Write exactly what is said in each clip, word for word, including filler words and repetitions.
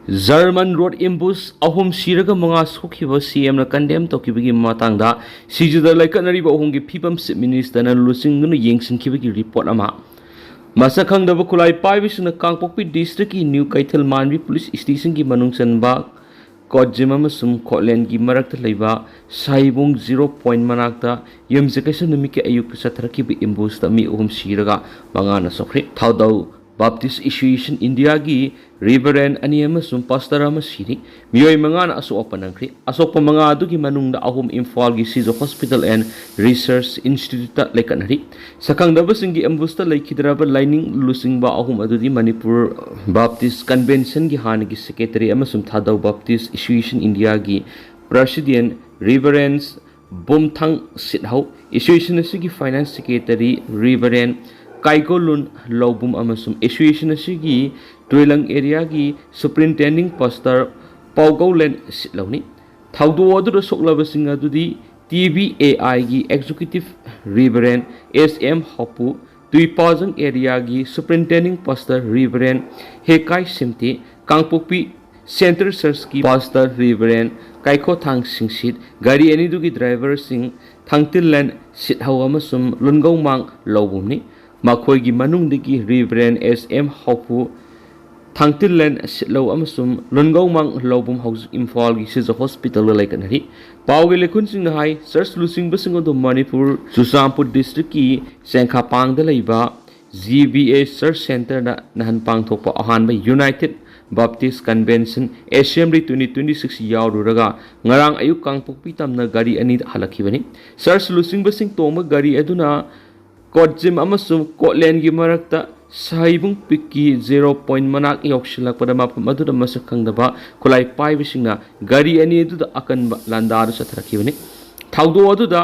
German road ambush, ꯑꯍꯨꯝ ꯁꯤꯔꯒ ꯃꯉꯥ ꯁꯣꯛꯈꯤꯕ ꯁꯤ ꯑꯦꯝꯅ ꯀꯟꯗꯦꯝ ꯇꯧꯈꯤꯕꯒꯤ ꯃꯇꯥꯡꯗ ꯁꯤꯖꯗ ꯂꯩꯈꯠꯅꯔꯤꯕ ꯑꯍꯨꯝꯒꯤ ꯐꯤꯕꯝ ꯆꯤꯐ ꯃꯤꯅꯤꯁꯇꯔꯅ ꯂꯨꯆꯤꯡꯗꯨꯅ ꯌꯦꯡꯁꯤꯟꯈꯤꯕꯒꯤ ꯔꯤꯄꯣꯔꯠ ꯑꯃ꯫ ꯃꯁꯛ ꯈꯪꯗꯕ ꯈꯨꯠꯂꯥꯏ ꯄꯥꯏꯕꯁꯤꯡꯅ ꯀꯥꯡꯄꯣꯛꯄꯤ ꯗꯤꯁꯇ꯭ꯔꯤꯛꯀꯤ ꯅ꯭ꯌꯨ ꯀꯩꯊꯦꯜ ꯃꯥꯟꯕꯤ ꯄꯨꯂꯤꯁ ꯁ꯭ꯇꯦꯁꯟꯒꯤ ꯃꯅꯨꯡ ꯆꯟꯕ ꯀꯣꯠꯖꯤꯝ ꯑꯃꯁꯨꯡ ꯀꯣꯠꯂꯦꯟꯒꯤ ꯃꯔꯛꯇ ꯂꯩꯕ ꯁꯥꯏꯕꯨꯡ ꯖꯤꯔꯣ ꯄꯣꯏꯟ ꯃꯅꯥꯛꯇ ꯌꯨꯝꯁꯀꯩꯁ ꯅꯨꯃꯤꯠꯀꯤ ꯑꯌꯨꯛꯇ ꯆꯠꯊꯔꯛꯈꯤꯕ ꯑꯦꯝꯕꯨꯁꯇ ꯃꯤ ꯑꯍꯨꯝ ꯁꯤꯔꯒ ꯃꯉꯥꯅ ꯁꯣꯛꯈ꯭ꯔꯦ꯫ ꯊꯧꯗꯧ ꯕꯥꯞꯇꯤꯁ ꯑꯦꯁꯣꯁꯤꯌꯦꯁꯟ ꯏꯟꯗꯤꯌꯥꯒꯤ ꯔꯤꯚꯔꯦꯟ ꯑꯅꯤ ꯑꯃꯁꯨꯡ ꯄꯥꯁꯇꯔ ꯑꯃ ꯁꯤꯔꯤ꯫ ꯃꯤꯑꯣꯏ ꯃꯉꯥꯅ ꯑꯁꯣꯛ ꯑꯄꯟ ꯅꯪꯈ꯭ꯔꯤ꯫ ꯑꯁꯣꯛꯄ ꯃꯉꯥ ꯑꯗꯨꯒꯤ ꯃꯅꯨꯡꯗ ꯑꯍꯨꯝ ꯏꯝꯐꯥꯜꯒꯤ ꯁꯤꯖ ꯍꯣꯁꯄꯤꯇꯥꯜ ꯑꯦꯟ ꯔꯤꯁꯔꯆ ꯏꯟꯁꯇꯤꯇ꯭ꯌꯨꯠꯇ ꯂꯩꯈꯠꯅꯔꯤ꯫ ꯁꯛꯈꯪꯗꯕꯁꯤꯡꯒꯤ ꯑꯦꯝꯕꯨꯁꯇ ꯂꯩꯈꯤꯗ꯭ꯔꯕ ꯂꯥꯏꯅꯤꯡ ꯂꯨꯆꯤꯡꯕ ꯑꯍꯨꯝ ꯑꯗꯨꯗꯤ ꯃꯅꯤꯄꯨꯔ ꯕꯥꯞꯇꯤꯁ ꯀꯟꯚꯦꯟꯁꯟꯒꯤ ꯍꯥꯟꯅꯒꯤ ꯁꯦꯀ꯭ꯔꯦꯇꯔꯤ ꯑꯃꯁꯨꯡ ꯊꯥꯗꯧ ꯕꯥꯞꯇꯤꯁ ꯑꯦꯁꯣꯁꯤꯌꯦꯁꯟ ꯏꯟꯗꯤꯌꯥꯒꯤ ꯄ꯭ꯔꯁꯤꯗꯦꯟ ꯔꯤꯚꯔꯦꯟꯁ ꯕꯨꯝꯊꯪ ꯁꯤꯠꯍꯧ, ꯑꯦꯁꯣꯁꯤꯌꯦꯁꯟ ꯑꯁꯤꯒꯤ ꯐꯥꯏꯅꯥꯟꯁ ꯁꯦꯀ꯭ꯔꯦꯇꯔꯤ ꯔꯤꯚꯔꯦꯟ ꯀꯥꯏꯒꯣꯂꯨꯟ ꯂꯧꯕꯨꯝ ꯑꯃꯁꯨꯡ ꯑꯦꯁꯣꯁꯤꯌꯦꯁꯟ ꯑꯁꯤꯒꯤ ꯇꯨꯏꯂꯪ ꯑꯦꯔꯤꯌꯥꯒꯤ ꯁꯨꯄ꯭ꯔꯤꯟꯇꯦꯟꯗꯤꯡ ꯄꯥꯁꯇꯔ ꯄꯥꯎꯒꯧꯂꯦꯟ ꯁꯤꯠꯂꯧꯅꯤ꯫ ꯊꯧꯗꯣꯛ ꯑꯗꯨꯗ ꯁꯣꯛꯂꯕꯁꯤꯡ ꯑꯗꯨꯗꯤ ꯇꯤ ꯕꯤ ꯑꯦ ꯑꯥꯏꯒꯤ ꯑꯦꯛꯖꯤꯀ꯭ꯌꯨꯇꯤꯚ ꯔꯤꯚꯔꯦꯟ ꯑꯦꯁ ꯑꯦꯝ ꯍꯥꯎꯄꯨ, ꯇꯨꯏꯄꯥꯖꯪ ꯑꯦꯔꯤꯌꯥꯒꯤ ꯁꯨꯄ꯭ꯔꯤꯟꯇꯦꯟꯗꯤꯡ ꯄꯥꯁꯇꯔ ꯔꯤꯚꯔꯦꯟ ꯍꯦꯀꯥꯏ ꯁꯤꯝꯇꯤ, ꯀꯥꯡꯄꯣꯛꯄꯤ ꯁꯦꯟꯇꯔ ꯆꯔꯆꯀꯤ ꯄꯥꯁꯇꯔ ꯔꯤꯚꯔꯦꯟ ꯀꯥꯏꯈꯣꯊꯥꯡ ꯁꯤꯡꯁꯤꯠ, ꯒꯥꯔꯤ ꯑꯅꯤꯗꯨꯒꯤ ꯗ꯭ꯔꯥꯏꯚꯔꯁꯤꯡ ꯊꯥꯡꯇꯤꯜꯂꯦꯟ ꯁꯤꯠꯍꯧ ꯑꯃꯁꯨꯡ ꯂꯨꯟꯒꯧꯃꯥꯡ ꯂꯧꯕꯨꯝꯅꯤ꯫ ꯃꯈꯣꯏꯒꯤ ꯃꯅꯨꯡꯗꯒꯤ ꯔꯤꯚꯔꯦꯟ ꯑꯦꯁ ꯑꯦꯝ ꯍꯥꯎꯄꯨ, ꯊꯥꯡꯇꯤꯜꯂꯦꯟ ꯁꯤꯠꯂꯧ ꯑꯃꯁꯨꯡ ꯂꯨꯟꯒꯧꯃꯥꯡ ꯂꯧꯕꯨꯝ ꯍꯧꯖꯤꯛ ꯏꯝꯐꯥꯜꯒꯤ ꯁꯤꯖ ꯍꯣꯁꯄꯤꯇꯥꯜꯗ ꯂꯩꯈꯠꯅꯔꯤ꯫ ꯄꯥꯎꯒꯤ ꯂꯩꯈꯨꯟꯁꯤꯡꯅ ꯍꯥꯏ, ꯆꯔꯆ ꯂꯨꯆꯤꯡꯕꯁꯤꯡ ꯑꯗꯨ ꯃꯅꯤꯄꯨꯔ ꯆꯨꯔꯆꯥꯟꯄꯨꯔ ꯗꯤꯁꯇ꯭ꯔꯤꯛꯀꯤ ꯆꯦꯡꯈꯥꯄꯥꯡꯗ ꯂꯩꯕ ꯖꯤ ꯕꯤ ꯑꯦ ꯆꯔꯆ ꯁꯦꯟꯇꯔꯗ ꯅꯍꯥꯟ ꯄꯥꯡꯊꯣꯛꯄ ꯑꯍꯥꯟꯕ united Baptist convention assembly twenty twenty six ꯌꯥꯎꯔꯨꯔꯒ ꯉꯔꯥꯡ ꯑꯌꯨꯛ ꯀꯥꯡꯄꯣꯛꯄꯤ ꯇꯝꯅ ꯒꯥꯔꯤ ꯑꯅꯤꯗ ꯍꯜꯂꯛꯈꯤꯕꯅꯤ꯫ ꯆꯔꯆ ꯂꯨꯆꯤꯡꯕꯁꯤꯡ ꯇꯣꯡꯕ ꯒꯥꯔꯤ ꯑꯗꯨꯅ ꯀꯣꯠꯖꯤꯝ ꯑꯃꯁꯨꯡ ꯀꯣꯠꯂꯦꯟꯒꯤ ꯃꯔꯛꯇ ꯁꯥꯍꯩꯕꯨꯡ ꯄꯤꯛꯀꯤ ꯖꯦꯔꯣ ꯄꯣꯏꯟ ꯃꯅꯥꯛ ꯌꯧꯁꯤꯜꯂꯛꯄꯗ ꯃꯐꯝ ꯑꯗꯨꯗ ꯃꯁꯛ ꯈꯪꯗꯕ ꯈꯨꯠꯂꯥꯏ ꯄꯥꯏꯕꯁꯤꯡꯅ ꯒꯥꯔꯤ ꯑꯅꯤ ꯑꯗꯨꯗ ꯑꯀꯟꯕ ꯂꯥꯟꯗꯥꯗꯨ ꯆꯠꯊꯔꯛꯈꯤꯕꯅꯤ꯫ ꯊꯧꯗꯣꯛ ꯑꯗꯨꯗ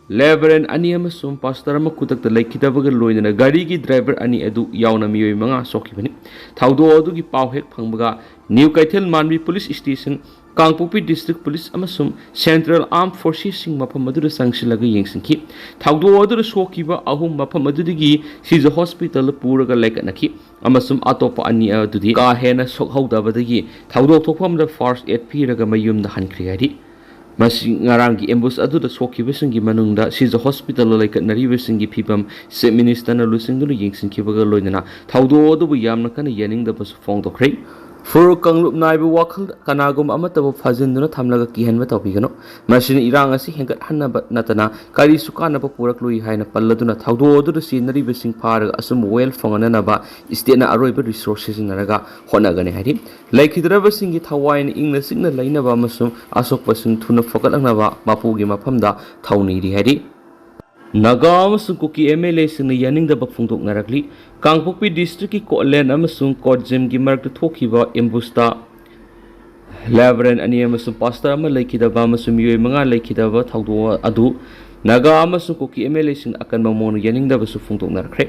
ꯂꯦꯕꯔꯦꯟ ꯑꯅꯤ ꯑꯃꯁꯨꯡ ꯄꯥꯁꯇꯔ ꯑꯃ ꯈꯨꯗꯛꯇ ꯂꯩꯈꯤꯗꯕꯒ ꯂꯣꯏꯅꯅ ꯒꯥꯔꯤꯒꯤ ꯗ꯭ꯔꯥꯏꯚꯔ ꯑꯅꯤ ꯑꯗꯨ ꯌꯥꯎꯅ ꯃꯤꯑꯣꯏ ꯃꯉꯥ ꯁꯣꯛꯈꯤꯕꯅꯤ꯫ ꯊꯧꯗꯣꯛ ꯑꯗꯨꯒꯤ ꯄꯥꯎ ꯍꯦꯛ ꯐꯪꯕꯒ ꯅ꯭ꯌꯨ ꯀꯩꯊꯦꯜ ꯃꯥꯟꯕꯤ ꯄꯨꯂꯤꯁ ꯁ꯭ꯇꯦꯁꯟ ꯀꯥꯡꯄꯣꯛꯄꯤ ꯗꯤꯁꯇ꯭ꯔꯤꯛ ꯄꯨꯂꯤꯁ ꯑꯃꯁꯨꯡ ꯁꯦꯟꯇ꯭ꯔꯦꯜ ꯑꯥꯔꯝ ꯐꯣꯔꯁꯦꯁꯁꯤꯡ ꯃꯐꯝ ꯑꯗꯨꯗ ꯆꯪꯁꯤꯜꯂꯒ ꯌꯦꯡꯁꯤꯟꯈꯤ꯫ ꯊꯧꯗꯣꯛ ꯑꯗꯨꯗ ꯁꯣꯛꯈꯤꯕ ꯑꯍꯨꯝ ꯃꯐꯝ ꯑꯗꯨꯗꯒꯤ ꯁꯤꯖ ꯍꯣꯁꯄꯤꯇꯥꯜꯗ ꯄꯨꯔꯒ ꯂꯩꯈꯠꯅꯈꯤ ꯑꯃꯁꯨꯡ ꯑꯇꯣꯞꯄ ꯑꯅꯤ ꯑꯗꯨꯗꯤ ꯀꯥ ꯍꯦꯟꯅ ꯁꯣꯛꯍꯧꯗꯕꯗꯒꯤ ꯊꯧꯗꯣꯛ ꯊꯣꯛꯐꯝꯗ ꯐꯥꯔꯁ ꯑꯦꯗ ꯄꯤꯔꯒ ꯃꯌꯨꯝꯗ ꯍꯟꯈ꯭ꯔꯦ ꯍꯥꯏꯔꯤ꯫ ꯃꯁꯤ ꯉꯔꯥꯡꯒꯤ ꯑꯦꯝꯕꯨꯁ ꯑꯗꯨꯗ ꯁꯣꯛꯈꯤꯕꯁꯤꯡꯒꯤ ꯃꯅꯨꯡꯗ ꯁꯤꯖ ꯍꯣꯁꯄꯤꯇꯥꯜꯗ ꯂꯩꯈꯠꯅꯔꯤꯕꯁꯤꯡꯒꯤ ꯐꯤꯕꯝ ꯆꯤꯐ ꯃꯤꯅꯤꯁꯇꯔꯅ ꯂꯨꯆꯤꯡꯗꯨꯅ ꯌꯦꯡꯁꯤꯟꯈꯤꯕꯒ ꯂꯣꯏꯅꯅ ꯊꯧꯗꯣꯛ ꯑꯗꯨꯕꯨ ꯌꯥꯝꯅ ꯀꯟꯅ ꯌꯥꯅꯤꯡꯗꯕꯁꯨ ꯐꯣꯡꯗꯣꯛꯈ꯭ꯔꯦ꯫ ꯐꯨꯔꯨꯞ ꯀꯥꯡꯂꯨꯞ ꯅꯥꯏꯕ ꯋꯥꯈꯜ ꯀꯅꯥꯒꯨꯝꯕ ꯑꯃꯠꯇꯕꯨ ꯐꯥꯖꯤꯟꯗꯨꯅ ꯊꯝꯂꯒ ꯀꯤꯍꯟꯕ ꯇꯧꯕꯤꯒꯅꯨ꯫ ꯃꯁꯤꯅ ꯏꯔꯥꯡ ꯑꯁꯤ ꯍꯦꯟꯒꯠꯍꯟꯅꯕ ꯅꯠꯇꯅ ꯀꯔꯤꯁꯨ ꯀꯥꯟꯅꯕ ꯄꯨꯔꯛꯂꯣꯏ ꯍꯥꯏꯅ ꯄꯜꯂꯗꯨꯅ ꯊꯧꯗꯣꯛ ꯑꯗꯨꯗ ꯆꯦꯟꯅꯔꯤꯕꯁꯤꯡ ꯐꯥꯔꯒ ꯑꯆꯨꯝꯕ ꯋꯥꯌꯦꯜ ꯐꯪꯍꯟꯅꯅꯕ ꯏꯁꯇꯦꯠꯅ ꯑꯔꯣꯏꯕ ꯔꯤꯁꯣꯔꯁ ꯁꯤꯖꯤꯟꯅꯔꯒ ꯍꯣꯠꯅꯒꯅꯤ ꯍꯥꯏꯔꯤ꯫ ꯂꯩꯈꯤꯗ꯭ꯔꯕꯁꯤꯡꯒꯤ ꯊꯋꯥꯏꯅ ꯏꯪꯅ ꯆꯤꯛꯅ ꯂꯩꯅꯕ ꯑꯃꯁꯨꯡ ꯑꯁꯣꯛꯄꯁꯤꯡ ꯊꯨꯅ ꯐꯒꯠꯂꯛꯅꯕ ꯃꯄꯨꯒꯤ ꯃꯐꯝꯗ ꯊꯧꯅꯤꯔꯤ ꯍꯥꯏꯔꯤ꯫ ꯅꯥꯒꯥ ꯑꯃꯁꯨꯡ ꯀꯨꯀꯤ ꯑꯦꯝ ꯑꯦꯜ ꯑꯦꯁꯤꯡꯅ ꯌꯥꯅꯤꯡꯗꯕ ꯐꯣꯡꯗꯣꯛꯅꯔꯛꯂꯤ꯫ ꯀꯥꯡꯄꯣꯛꯄꯤ ꯗꯤꯁꯇ꯭ꯔꯤꯛꯀꯤ ꯀꯣꯠꯂꯦꯟ ꯑꯃꯁꯨꯡ ꯀꯣꯠꯖꯤꯝꯒꯤ ꯃꯔꯛꯇ ꯊꯣꯛꯈꯤꯕ ꯑꯦꯝꯕꯨꯁꯇ ꯂꯦꯕꯔꯦꯟ ꯑꯅꯤ ꯑꯃꯁꯨꯡ ꯄꯥꯁꯇꯔ ꯑꯃ ꯂꯩꯈꯤꯗꯕ ꯑꯃꯁꯨꯡ ꯃꯤꯑꯣꯏ ꯃꯉꯥ ꯂꯩꯈꯤꯗꯕ ꯊꯧꯗꯣꯛ ꯑꯗꯨ ꯅꯥꯒꯥ ꯑꯃꯁꯨꯡ ꯀꯨꯀꯤ ꯑꯦꯝ ꯑꯦꯜ ꯑꯦꯁꯤꯡꯅ ꯑꯀꯟꯕ ꯃꯑꯣꯡꯗ ꯌꯥꯅꯤꯡꯗꯕꯁꯨ ꯐꯣꯡꯗꯣꯛꯅꯔꯛꯈ꯭ꯔꯦ꯫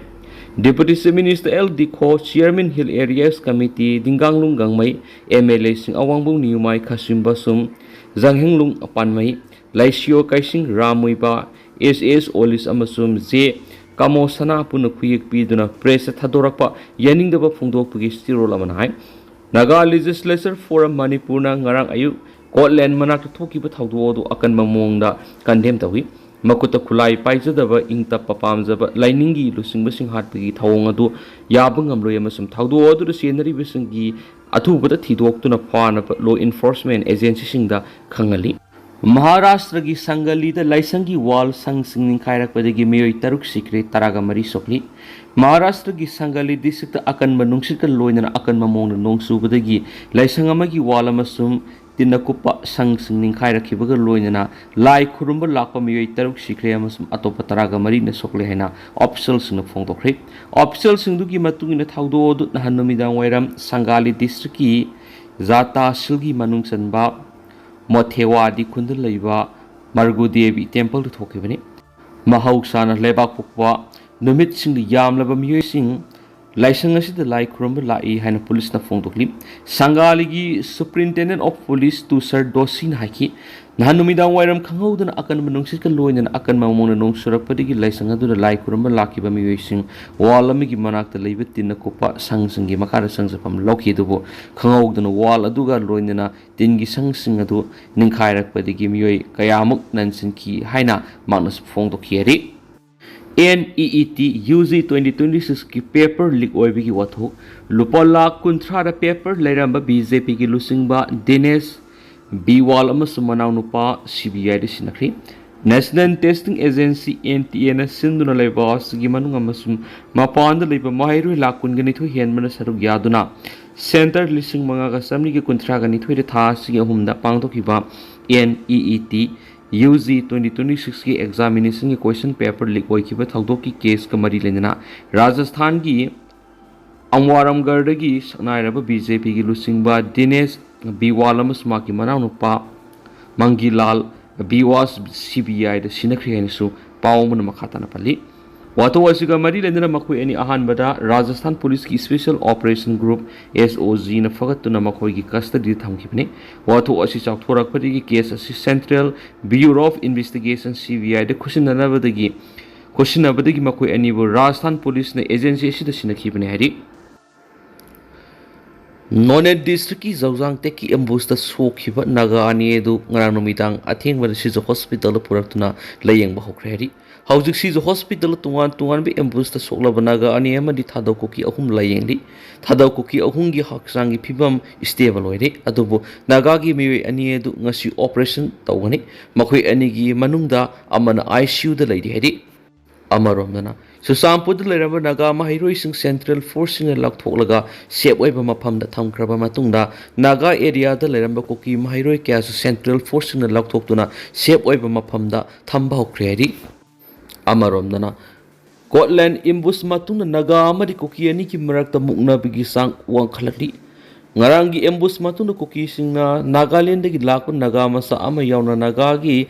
Deputy chief minister L Dikho, chairman hill areas committee Dinganglung Gangmei, M L ꯑꯦꯁꯤꯡ ꯑꯋꯥꯡꯕꯨꯡ ꯅꯤꯌꯨꯃꯥꯏ ꯈꯥꯁꯤꯝꯕꯁꯨꯝ, ꯖꯥꯡꯍꯦꯡꯂꯨꯡ ꯄꯥꯟꯃꯩ, ꯂꯩꯁꯤꯌꯣ ꯀꯩꯁꯤꯡ ꯔꯥꯝ ꯃꯨꯏꯕꯥ, ꯑꯦꯁ ꯑꯦꯁ ꯑꯣꯂꯤꯁ ꯑꯃꯁꯨꯡ ꯖꯦ ꯀꯥꯃꯣ ꯁꯅꯥ ꯄꯨꯟꯅ ꯈꯨꯌꯦꯛ ꯄꯤꯗꯨꯅ ꯄ꯭ꯔꯦꯁꯇ ꯊꯥꯗꯣꯔꯛꯄ ꯌꯥꯅꯤꯡꯗꯕ ꯐꯣꯡꯗꯣꯛꯄꯒꯤ ꯆꯤꯔꯣꯜ ꯑꯃꯅ ꯍꯥꯏ꯫ ꯅꯥꯒꯥ ꯂꯦꯖꯤꯁꯂꯦꯆꯔ ꯐꯣꯔꯝ ꯃꯅꯤꯄꯨꯔꯅ ꯉꯔꯥꯡ ꯑꯌꯨꯛ ꯀꯣꯠꯂꯦꯟ ꯃꯅꯥꯛꯇ ꯊꯣꯛꯈꯤꯕ ꯊꯧꯗꯣꯛ ꯑꯗꯨ ꯑꯀꯟꯕ ꯃꯑꯣꯡꯗ ꯀꯟꯗꯦꯝ ꯇꯧꯏ꯫ ꯃꯈꯨꯠꯇ ꯈꯨꯠꯂꯥꯏ ꯄꯥꯏꯖꯗꯕ ꯏꯪ ꯇꯞꯄ ꯄꯥꯝꯖꯕ ꯂꯥꯏꯅꯤꯡꯒꯤ ꯂꯨꯆꯤꯡꯕꯁꯤꯡ ꯍꯥꯠꯄꯒꯤ ꯊꯧꯑꯣꯡ ꯑꯗꯨ ꯌꯥꯕ ꯉꯝꯂꯣꯏ ꯑꯃꯁꯨꯡ ꯊꯧꯗꯣꯛ ꯑꯗꯨꯗ ꯆꯦꯟꯅꯔꯤꯕꯁꯤꯡꯒꯤ ꯑꯊꯨꯕꯗ ꯊꯤꯗꯣꯛꯇꯨꯅ ꯐꯥꯅꯕ ꯂꯣ ꯏꯟꯐꯣꯔꯁꯃꯦꯟ ꯑꯦꯖꯦꯟꯁꯤꯁꯤꯡꯗ ꯈꯪꯍꯜꯂꯤ꯫ ꯃꯍꯥꯔꯥꯁꯇ꯭ꯔꯒꯤ ꯁꯪꯒꯂꯤꯗ ꯂꯥꯏꯁꯪꯒꯤ ꯋꯥꯜ ꯁꯪꯁꯤꯡ ꯅꯤꯡꯈꯥꯏꯔꯛꯄꯗꯒꯤ ꯃꯤꯑꯣꯏ ꯇꯔꯨꯛ ꯁꯤꯈ꯭ꯔꯦ, ꯇꯔꯥꯒ ꯃꯔꯤ ꯁꯣꯛꯂꯤ꯫ ꯃꯍꯥꯔꯥꯁꯇ꯭ꯔꯒꯤ ꯁꯪꯒꯂꯤ ꯗꯤꯁꯇ꯭ꯔꯤꯛꯇ ꯑꯀꯟꯕ ꯅꯨꯡꯁꯤꯠꯀ ꯂꯣꯏꯅꯅ ꯑꯀꯟꯕ ꯃꯑꯣꯡꯗ ꯅꯣꯡ ꯆꯨꯕꯗꯒꯤ ꯂꯥꯏꯁꯪ ꯑꯃꯒꯤ ꯋꯥꯜ ꯑꯃꯁꯨꯡ ꯇꯤꯟꯅ ꯀꯨꯞꯄ ꯁꯪꯁꯤꯡ ꯅꯤꯡꯈꯥꯏꯔꯛꯈꯤꯕꯒ ꯂꯣꯏꯅꯅ ꯂꯥꯏ ꯈꯨꯔꯨꯝꯕ ꯂꯥꯛꯄ ꯃꯤꯑꯣꯏ ꯇꯔꯨꯛ ꯁꯤꯈ꯭ꯔꯦ ꯑꯃꯁꯨꯡ ꯑꯇꯣꯞꯄ ꯇꯔꯥꯒ ꯃꯔꯤꯅ ꯁꯣꯛꯂꯦ ꯍꯥꯏꯅ ꯑꯣꯐꯤꯁꯤꯌꯦꯜꯁꯤꯡꯅ ꯐꯣꯡꯗꯣꯛꯈ꯭ꯔꯦ꯫ ꯑꯣꯐꯤꯁꯤꯌꯦꯜꯁꯤꯡꯗꯨꯒꯤ ꯃꯇꯨꯡ ꯏꯟꯅ ꯊꯧꯗꯣꯛ ꯑꯗꯨ ꯅꯍꯥꯟ ꯅꯨꯃꯤꯗꯥꯡ ꯋꯥꯏꯔꯝ ꯁꯪꯒꯥꯂꯤ ꯗꯤꯁꯇ꯭ꯔꯤꯛꯀꯤ ꯖꯥꯇꯥ ꯁꯤꯜꯒꯤ ꯃꯅꯨꯡ ꯆꯟꯕ ꯃꯣꯊꯦꯋꯥꯗꯤ ꯈꯨꯟꯗ ꯂꯩꯕ ꯃꯔꯒꯨ ꯗꯦꯕꯤ ꯇꯦꯝꯄꯜꯗ ꯊꯣꯛꯈꯤꯕꯅꯤ꯫ ꯃꯍꯧꯁꯥꯅ ꯂꯩꯕꯥꯛ ꯄꯣꯛꯄ ꯅꯨꯃꯤꯠꯁꯤꯡꯗ ꯌꯥꯝꯂꯕ ꯃꯤꯑꯣꯏꯁꯤꯡ ꯂꯥꯏꯁꯪ ꯑꯁꯤꯗ ꯂꯥꯏ ꯈꯨꯔꯨꯝꯕ ꯂꯥꯛꯏ ꯍꯥꯏꯅ ꯄꯨꯂꯤꯁꯅ ꯐꯣꯡꯗꯣꯛꯂꯤ꯫ ꯁꯪꯒꯥꯂꯤꯒꯤ Superintendent of Police ꯇꯨꯁꯔ ꯗꯣꯁꯤꯅ ꯍꯥꯏꯈꯤ, ꯅꯍꯥꯟ ꯅꯨꯃꯤꯗꯥꯡ ꯋꯥꯏꯔꯝ ꯈꯪꯍꯧꯗꯅ ꯑꯀꯟꯕ ꯅꯨꯡꯁꯤꯠꯀ ꯂꯣꯏꯅꯅ ꯑꯀꯟꯕ ꯃꯑꯣꯡꯗ ꯅꯣꯡ ꯆꯨꯔꯛꯄꯗꯒꯤ ꯂꯥꯏꯁꯪ ꯑꯗꯨꯗ ꯂꯥꯏ ꯈꯨꯔꯨꯝꯕ ꯂꯥꯛꯈꯤꯕ ꯃꯤꯑꯣꯏꯁꯤꯡ wall ꯑꯃꯒꯤ ꯃꯅꯥꯛꯇ ꯂꯩꯕ ꯇꯤꯟꯅ ꯀꯨꯞꯄ ꯁꯪꯁꯤꯡꯒꯤ ꯃꯈꯥꯗ ꯆꯪꯖꯐꯝ ꯂꯧꯈꯤ꯫ ꯑꯗꯨꯕꯨ ꯈꯪꯍꯧꯗꯅ wall ꯑꯗꯨꯒ ꯂꯣꯏꯅꯅ ꯇꯤꯟꯒꯤ ꯁꯪꯁꯤꯡ ꯑꯗꯨ ꯅꯤꯡꯈꯥꯏꯔꯛꯄꯗꯒꯤ ꯃꯤꯑꯣꯏ ꯀꯌꯥꯃꯨꯛ ꯅꯟꯁꯤꯟꯈꯤ ꯍꯥꯏꯅ ꯃꯍꯥꯛꯅ ꯐꯣꯡꯗꯣꯛꯈꯤ ꯍꯥꯏꯔꯤ꯫ NEET UG twenty twenty sixꯀꯤ paper leak ꯑꯣꯏꯕꯒꯤ ꯋꯥꯊꯣꯛ꯫ ꯂꯨꯄꯥ ꯂꯥꯈ ꯀꯨꯟꯊ꯭ꯔꯥꯗ paper ꯂꯩꯔꯝꯕ BJPꯒꯤ ꯂꯨꯆꯤꯡꯕ ꯗꯤꯅꯦꯁ ꯕꯤꯋꯥꯜ ꯑꯃꯁꯨꯡ ꯃꯅꯥꯎꯅꯨꯄꯥ CBIꯗ ꯁꯤꯟꯅꯈ꯭ꯔꯤ꯫ National Testing Agency, NTAꯅ ꯁꯤꯟꯗꯨꯅ ꯂꯩꯕ ꯑꯁꯤꯒꯤ ꯃꯅꯨꯡ ꯑꯃꯁꯨꯡ ꯃꯄꯥꯟꯗ ꯂꯩꯕ ꯃꯍꯩꯔꯣꯏ ꯂꯥꯈ ꯀꯨꯟꯒ ꯅꯤꯊꯣꯏ ꯍꯦꯟꯕꯅ ꯁꯔꯨꯛ ꯌꯥꯗꯨꯅ center ꯂꯤꯁꯤꯡ ꯃꯉꯥꯒ ꯆꯥꯃꯔꯤꯒ ꯀꯨꯟꯊ꯭ꯔꯥꯒ ꯅꯤꯊꯣꯏꯗ ꯊꯥ ꯑꯁꯤꯒꯤ ꯑꯍꯨꯝꯗ ꯄꯥꯡꯊꯣꯛꯈꯤꯕ NEET UG twenty twenty sixꯀꯤ examinationꯒꯤ question paper leak ꯑꯣꯏꯈꯤꯕ ꯊꯧꯗꯣꯛꯀꯤ caseꯀ ꯃꯔꯤ ꯂꯩꯅꯅ ꯔꯥꯖꯁꯊꯥꯟꯒꯤ ꯑꯝꯋꯥꯔꯝꯒꯔꯗꯒꯤ ꯁꯛꯅꯥꯏꯔꯕ BJPꯒꯤ ꯂꯨꯆꯤꯡꯕ ꯗꯤꯅꯦꯁ ꯕꯤꯋꯥꯜ ꯑꯃꯁꯨꯡ ꯃꯍꯥꯛꯀꯤ ꯃꯅꯥꯎꯅꯨꯄꯥ ꯃꯪꯒꯤꯂꯥꯜ ꯕꯤꯋꯥꯁ CBIꯗ ꯁꯤꯟꯅꯈ꯭ꯔꯦ ꯍꯥꯏꯅꯁꯨ ꯄꯥꯎ ꯑꯃꯅ ꯃꯈꯥ ꯇꯥꯅ ꯄꯜꯂꯤ꯫ ꯋꯥꯊꯣꯛ ꯑꯁꯤꯒ ꯃꯔꯤ ꯂꯩꯅꯅ ꯃꯈꯣꯏ ꯑꯅꯤ ꯑꯍꯥꯟꯕꯗ ꯔꯥꯖꯁꯊꯥꯟ ꯄꯨꯂꯤꯁꯀꯤ Special Operation Group, SOGꯅ ꯐꯒꯠꯇꯨꯅ ꯃꯈꯣꯏꯒꯤ custodyꯗ ꯊꯝꯈꯤꯕꯅꯤ꯫ ꯋꯥꯊꯣꯛ ꯑꯁꯤ ꯆꯥꯎꯊꯣꯔꯛꯄꯗꯒꯤ case ꯑꯁꯤ Central Bureau of Investigation, CBIꯗ ꯈꯨꯠꯁꯤꯟꯅꯅꯕꯗꯒꯤ, ꯈꯨꯠꯁꯤꯟꯅꯕꯗꯒꯤ ꯃꯈꯣꯏ ꯑꯅꯤꯕꯨ ꯔꯥꯖꯁꯊꯥꯟ ꯄꯨꯂꯤꯁꯅ agency ꯑꯁꯤꯗ ꯁꯤꯟꯅꯈꯤꯕꯅꯤ ꯍꯥꯏꯔꯤ꯫ ꯅꯣꯅꯦ districtꯀꯤ ꯖꯧꯖꯥꯡ ꯇꯦꯛꯀꯤ ambushꯇ ꯁꯣꯛꯈꯤꯕ ꯅꯥꯒꯥ ꯑꯅꯤ ꯑꯗꯨ ꯉꯔꯥꯡ ꯅꯨꯃꯤꯗꯥꯡ ꯑꯊꯦꯡꯕꯗ ꯁꯤꯖ hospitalꯗ ꯄꯨꯔꯛꯇꯨꯅ ꯂꯥꯌꯦꯡꯕ ꯍꯧꯈ꯭ꯔꯦ ꯍꯥꯏꯔꯤ꯫ ꯍꯧꯖꯤꯛ ꯁꯤꯖ hospitalꯗ ꯇꯣꯉꯥꯟ ꯇꯣꯉꯥꯟꯕ ambushꯇ ꯁꯣꯛꯂꯕ ꯅꯥꯒꯥ ꯑꯅꯤ ꯑꯃꯗꯤ ꯊꯥꯗꯧ ꯀꯨꯀꯤ ꯑꯍꯨꯝ ꯂꯥꯌꯦꯡꯂꯤ꯫ ꯊꯥꯗꯧ ꯀꯨꯀꯤ ꯑꯍꯨꯝꯒꯤ ꯍꯛꯆꯥꯡꯒꯤ ꯐꯤꯕꯝ stable ꯑꯣꯏꯔꯦ, ꯑꯗꯨꯕꯨ ꯅꯥꯒꯥꯒꯤ ꯃꯤꯑꯣꯏ ꯑꯅꯤ ꯑꯗꯨ ꯉꯁꯤ operation ꯇꯧꯒꯅꯤ꯫ ꯃꯈꯣꯏ ꯑꯅꯤꯒꯤ ꯃꯅꯨꯡꯗ ꯑꯃꯅ ICUꯗ ꯂꯩꯔꯤ ꯍꯥꯏꯔꯤ꯫ ꯑꯃꯔꯣꯝꯗꯅ, ꯆꯨꯔꯆꯥꯟꯄꯨꯔꯗ ꯂꯩꯔꯝꯕ ꯅꯥꯒꯥ ꯃꯍꯩꯔꯣꯏꯁꯤꯡ central forceꯁꯤꯡꯅ ꯂꯧꯊꯣꯛꯂꯒ safe ꯑꯣꯏꯕ ꯃꯐꯝꯗ ꯊꯝꯈ꯭ꯔꯕ ꯃꯇꯨꯡꯗ, ꯅꯥꯒꯥ areaꯗ ꯂꯩꯔꯝꯕ ꯀꯨꯀꯤ ꯃꯍꯩꯔꯣꯏ ꯀꯌꯥꯁꯨ central forceꯁꯤꯡꯅ ꯂꯧꯊꯣꯛꯇꯨꯅ safe ꯑꯣꯏꯕ ꯃꯐꯝꯗ ꯊꯝꯕ ꯍꯧꯈ꯭ꯔꯦ ꯍꯥꯏꯔꯤ꯫ ꯑꯃꯔꯣꯝꯗꯅ, Cotland ambush ꯃꯇꯨꯡꯗ ꯅꯥꯒꯥ ꯑꯃꯗꯤ ꯀꯨꯀꯤ ꯑꯅꯤꯒꯤ ꯃꯔꯛꯇ ꯃꯨꯛꯅꯕꯒꯤ ꯆꯥꯡ ꯋꯥꯡꯈꯠꯂꯛꯂꯤ꯫ ꯉꯔꯥꯡꯒꯤ ambush ꯃꯇꯨꯡꯗ ꯀꯨꯀꯤꯁꯤꯡꯅ ꯅꯥꯒꯥꯂꯦꯟꯗꯒꯤ ꯂꯥꯛꯄ ꯅꯥꯒꯥ ꯃꯆꯥ ꯑꯃ ꯌꯥꯎꯅ ꯅꯥꯒꯥꯒꯤ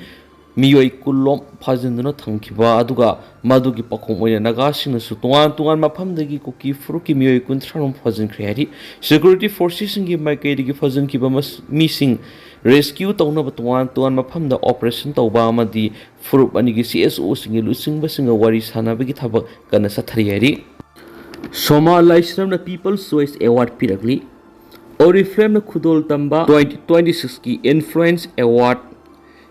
ꯃꯤꯑꯣꯏ ꯀꯨꯟꯂꯣꯝ ꯐꯥꯖꯤꯟꯗꯨꯅ ꯊꯝꯈꯤꯕ, ꯑꯗꯨꯒ ꯃꯗꯨꯒꯤ ꯄꯥꯎꯈꯨꯝ ꯑꯣꯏꯅ ꯅꯥꯒꯥꯁꯤꯡꯅꯁꯨ ꯇꯣꯉꯥꯟ ꯇꯣꯉꯥꯟ ꯃꯐꯝꯗꯒꯤ ꯀꯨꯀꯤ ꯐꯨꯔꯨꯞꯀꯤ ꯃꯤꯑꯣꯏ ꯀꯨꯟꯊ꯭ꯔꯥꯔꯣꯝ ꯐꯥꯖꯤꯟꯈ꯭ꯔꯦ ꯍꯥꯏꯔꯤ꯫ Security forcesꯁꯤꯡꯒꯤ ꯃꯥꯏꯀꯩꯗꯒꯤ ꯐꯥꯖꯤꯟꯈꯤꯕ ꯃꯤꯁꯤꯡ rescue ꯇꯧꯅꯕ ꯇꯣꯉꯥꯟ ꯇꯣꯉꯥꯟ ꯃꯐꯝꯗ operation ꯇꯧꯕ ꯑꯃꯗꯤ ꯐꯨꯔꯨꯞ ꯑꯅꯤꯒꯤ CSOꯁꯤꯡꯒꯤ ꯂꯨꯆꯤꯡꯕꯁꯤꯡꯒ ꯋꯥꯔꯤ ꯁꯥꯟꯅꯕꯒꯤ ꯊꯕꯛ ꯀꯟꯅ ꯆꯠꯊꯔꯤ ꯍꯥꯏꯔꯤ꯫ ꯁꯣꯃꯥ ꯂꯥꯏꯁ꯭ꯔꯝꯅ People's Choice Award ꯄꯤꯔꯛꯂꯤ꯫ Oriflameꯅ ꯈꯨꯗꯣꯜ ꯇꯝꯕ twenty twenty sixꯀꯤ Influence Award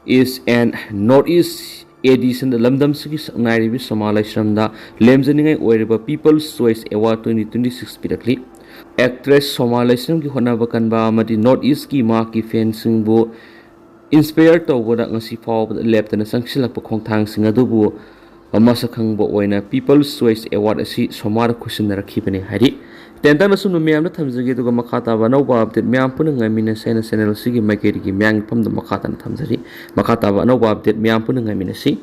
is an North East editionꯗ ꯂꯝꯗꯝꯁꯤꯒꯤ ꯁꯛꯅꯥꯏꯔꯤꯕꯤ ꯁꯣꯃꯥ ꯂꯥꯏꯁ꯭ꯔꯝꯗ ꯂꯦꯝꯖꯅꯤꯡꯉꯥꯏ ꯑꯣꯏꯔꯕ People's Choice Award twenty twenty six ꯄꯤꯔꯛꯂꯤ꯫ Actress ꯁꯣꯃꯥ ꯂꯥꯏꯁ꯭ꯔꯝꯒꯤ ꯍꯣꯠꯅꯕ ꯀꯟꯕ ꯑꯃꯗꯤ North Eastꯀꯤ ꯃꯍꯥꯛꯀꯤ fanꯁꯤꯡꯕꯨ inspire ꯇꯧꯕꯗ ꯉꯁꯤ ꯐꯥꯎꯕꯗ ꯂꯦꯞꯇꯅ ꯆꯪꯁꯤꯜꯂꯛꯄ ꯈꯣꯡꯊꯥꯡꯁꯤꯡ ꯑꯗꯨꯕꯨ ꯃꯁꯛ ꯈꯪꯕ ꯑꯣꯏꯅ People's Choice Award ꯑꯁꯤ ꯁꯣꯃꯥꯗ ꯈꯨꯠꯁꯤꯟꯅꯔꯛꯈꯤꯕꯅꯤ ꯍꯥꯏꯔꯤ꯫ ꯇꯦꯟꯇꯛꯅ ꯁꯨꯝꯅ ꯃꯌꯥꯝꯗ ꯊꯝꯖꯒꯦ, ꯑꯗꯨꯒ ꯃꯈꯥ ꯇꯥꯕ ꯑꯅꯧꯕ update ꯃꯌꯥꯝ ꯄꯨꯟꯅ ꯉꯥꯏꯃꯤꯟꯅꯁꯦ ꯍꯥꯏꯅ channel ꯑꯁꯤꯒꯤ ꯃꯥꯏꯀꯩꯗꯒꯤ ꯃꯌꯥꯝꯒꯤ ꯃꯐꯝꯗ ꯃꯈꯥ ꯇꯥꯅ ꯊꯝꯖꯔꯤ꯫ ꯃꯈꯥ ꯇꯥꯕ ꯑꯅꯧꯕ update ꯃꯌꯥꯝ ꯄꯨꯟꯅ ꯉꯥꯏꯃꯤꯟꯅꯁꯤ꯫